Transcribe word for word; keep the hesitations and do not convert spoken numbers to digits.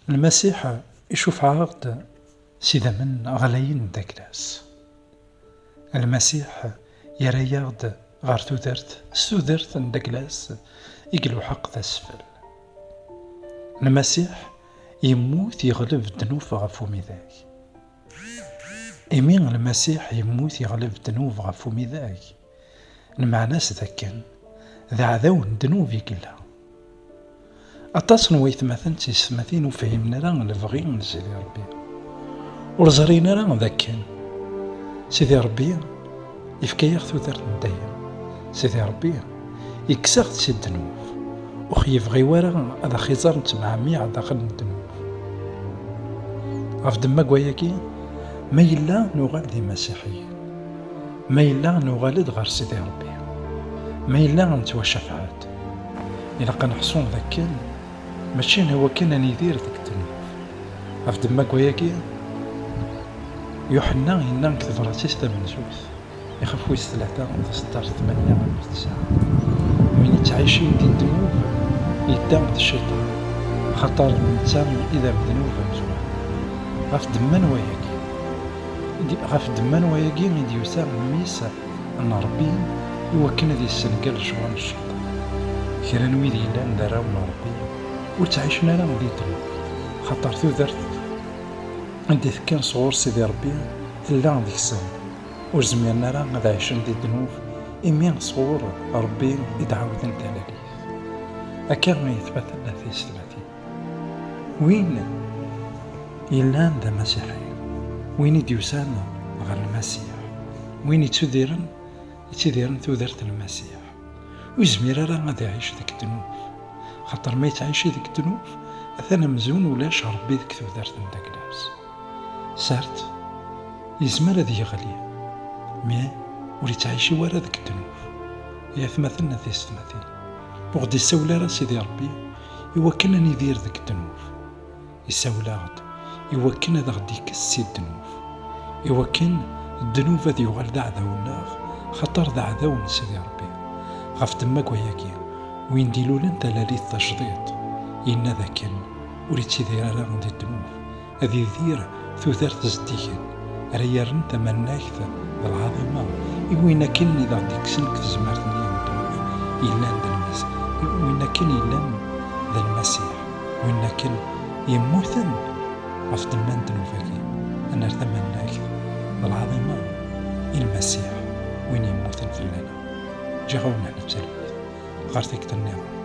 Lmasiḥ icuffeɛ-aɣ-d s idammen ɣlayen n taklas. Lmasiḥ yerra-yaɣ-d ɣer tudert s tudert n taklas i iluḥeq d asfel. Lmasiḥ yemmut yeɣleb ddnub ɣef umidag. Imi Lmasiḥ yemmut yeɣleb ddnub ɣef umidag, lmeɛna-s d akken d aɛdaw n ddnub i yella. Aṭas n waytmaten d teysetmatin ur fhimen ara lebɣi n Sidi Ṛebbi. Ur ẓrin ara d akken Sidi Ṛebbi yefka-yaɣ tudert n dayem. Sidi Ṛebbi yekkes-aɣ-d si ddnub. Ur ɣ-yebɣi wara ad aɣ-iẓer nettemɛemmiɛ daxel n ddnub. Ɣef ddemma n wayagi, ma yella nuɣal d imasiḥiyen, ma yella nuɣal-d ɣer Sidi Ṛebbi, ma yella nettwacafeɛ-d, ilaq ad neḥṣu d akken mačči i wakken ad nidir deg ddnub. Ɣef ddemma n wayagi, Yuḥenna yenna deg tebrat-is tamenzut, ixef wis tlata, taseddart tmanya alef tesɛa: "Win yettɛicin di ddnub, yedda d cciṭan, axaṭer d netta i d amednub amezwaru." Ɣef ddemma n wayagi, ɣef ddemma n wayagi i d-yusa Mmi-s n Ṛebbi, i wakken ad yessenger lecɣal n cciṭan. Kra n wid yellan d arraw n Ṛebbi ur ttɛicen ara di ddnub, xaṭer tudert anda i d-kkan sɣur Sidi Ṛebbi tella deg-sen. Ur zmiren ara ad ɛicen di ddnub, imi sɣur Ṛebbi i d-ɛawden talalit. Akka i yetbaten a tiyessetmatin. Win yellan d amasiḥi, win i d-yusan ɣer Lmasiḥ, win yettudiren, yettidiren tudert n Lmasiḥ, ur yezmir ara ad iɛic deg ddnub, xaṭer ma yettɛici deg ddnub, atan amzun ulac Ṛebbi deg tudert n daglas. Sart, yezmer ad yeɣli, mi ur yettɛici wara deg ddnub. Ay atmaten a tiyessetmatin, ur ɣ-d-issawel ara Sidi Ṛebbi i wakken ad nidir deg ddnub. Issawel-aɣ-d i wakken ad aɣ-d-ikkes si ddnub, i wakken ddnub ad yuɣal d aɛdaw-nneɣ, xaṭer d aɛdaw n Sidi Ṛebbi. Ɣef ddemma n wayagi, win d-ilulen talalit tajdiṭ, yenna d akken ur yettidir ara di ddnub, ad idir tudert zeddigen, ara yerren tamannagt d lɛaḍima i win akken i d aɣ-d-ikksen deg tezmert-nni n ddnub yellan d Lmasiḥ, i win akken yellan d Lmasiḥ, win akken yemmuten ɣef ddemma n ddnub-agi, ad nerr tamannagt d lɛaḍima i Lmasiḥ, win yemmuten fell-aneɣ. Ǧǧiɣ-awen-d talwit ɣer tikkelt nniḍen.